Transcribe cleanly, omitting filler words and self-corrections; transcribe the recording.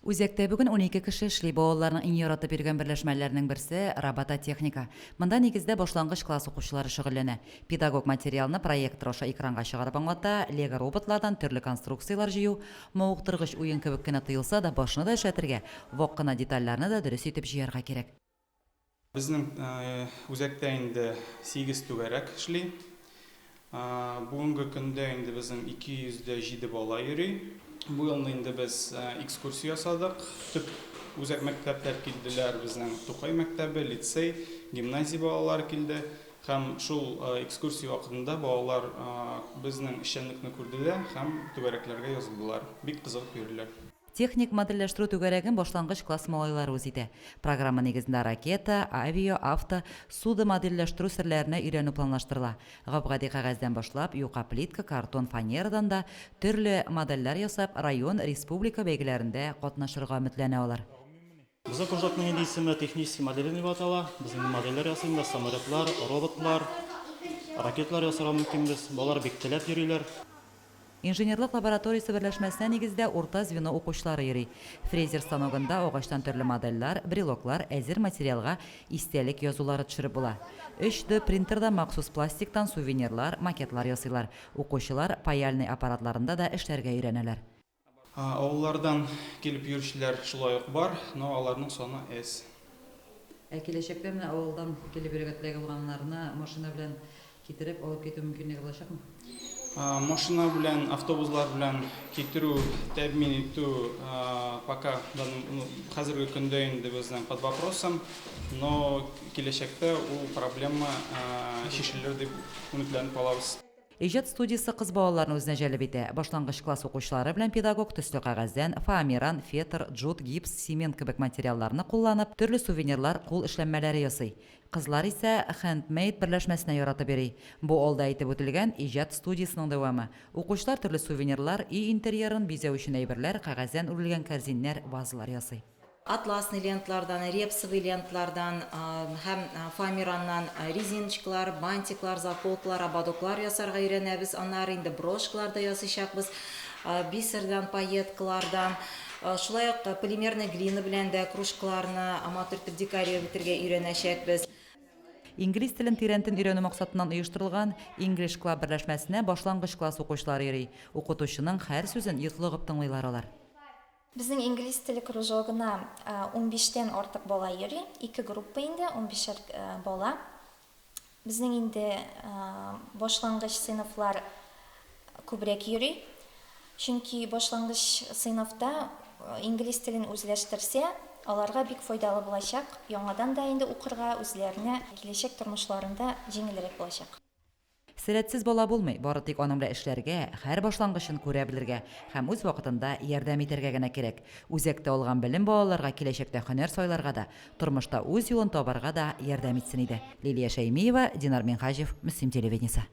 Үзәктә бүген 12 кеше эшли. Балаларның иң яратып йөргән берләшмәләренең берсе, робототехника. Монда нигездә башлангыч класс укучылары шөгыльләнә. Педагог материалны проектор аша экранга чыгарып аңлата, лего-роботлардан төрле конструкцияләр җыю, мавыктыргыч уен кебек кенә тоелса да, башны да эшләтергә, вак кына детальләрне дә дөрес итеп җыярга кирәк. Безнең үзәктә инде сигез түгәрәк эшли. Бүгенге көндә инде безнең 207 бала йөри. Бу елны инде без экскурсия ясадык. Төп үзәк мәктәпләр килделәр, безнең Тукай мәктәбе, лицей, гимназия балалары килде. Һәм шул экскурсия вакытында балалар безнең эшчәнлекне күрделәр һәм түгәрәкләргә язылдылар. Бик кызыгып йөриләр. Техник модельләштерү түгәрәген башлангыч класс малайлары үз итә. Программа нигезендә ракета, авиа, авто, судомодельләштерү серләренә өйрәнү планлаштырыла. Гап-гади кәгазьдән башлап, юка плитка, картон, фанерадан да төрле модельләр ясап, район, республика бәйгеләрендә катнашырга өметләнә алар. Безнең кружокның инде исеме Технический моделирование дип атала. Без инде модельләр ясыйбыз, самолетлар, роботлар, ракеталар ясарга мөмкинбез. Балалар бик теләп йөриләр. Инженерлык лабораториясе берләшмәсенә нигездә урта звено укучылары йөри. Фрезер станогында агачтан төрле модельләр, брелоклар, әзер материалга истәлек язулары төшереп була. 3D принтерда махсус пластиктан сувенирлар, макетлар ясыйлар. Укучылар паяльный аппаратларында да эшләргә өйрәнәләр. Авыллардан килеп йөрүчеләр шулай ук бар, но аларның саны әз. Ә киләчәктә менә авылдан килеп йөрергә теләге булганнарны машина белән китереп, алып китү мөмкинлеге булачакмы? Машина белән, автобуслар белән китерү, тәэмин итү пока хәзерге көндә инде безнең под вопросом, но киләчәктә ул проблема чишелер дип өметләнеп калабыз. Иҗат студиясе кыз балаларны үзенә җәлеп итә. Башлангыч класс укучылары белән педагог төсле кәгазьдән, фоамиран, фетр, джут, гипс, цемент кебек материалларны кулланып, төрле сувенирлар, кул эшләнмәләре ясый. Кызлар исә Hand-made берләшмәсенә яратып йөри. Бу алда әйтеп үтелгән иҗат студиясенең дәвамы. Укучылар төрле сувенирлар, өй интерьерын бизәү өчен әйберләр, кәгазьдән үрелгән кәрзиннәр, вазалар ясый. Атласный лентлардан, репсовый лентлардан һәм фоамираннан резиночкалар, бантиклар, заколкалар, ободоклар ясарга өйрәнәбез. Аннары инде брошкалар да ясыйчакбыз, бисердан, пайеткалардан. Шулай ук полимерный глина белән дә кружкаларны матур итеп декорировать итәргә өйрәнәчәкбез. Инглиз телен тирәнтен өйрәнү максатыннан оештырылган English Club берләшмәсенә башлангыч класс укучылары йөри. Укытучының һәр сүзен йотлыгып тыңлыйлар алар. Безнең инглиз теле кружогына унбиштән артык бала йөри, ике группа инде, унбишәр бала. Безнең инде башлангыч сыйныфлар күбрәк йөри, чөнки башлангыч сыйныфта инглиз телен үзләштерсә, аларга бик файдалы булачак, яңадан да инде укырга үзләренә киләчәк тормышларында җиңелрәк булачак. Сәләтсез бала булмый, бары тик аның белән эшләргә, һәр башлангычын күрә белергә һәм үз вакытында ярдәм итәргә генә кирәк. Үзәктә алган белем балаларга киләчәктә һөнәр сайларга да, тормышта үз юлын табарга да ярдәм итсен иде. Лилия Шәймиева, Динар Минһаҗев, Мөслим телевидениесе.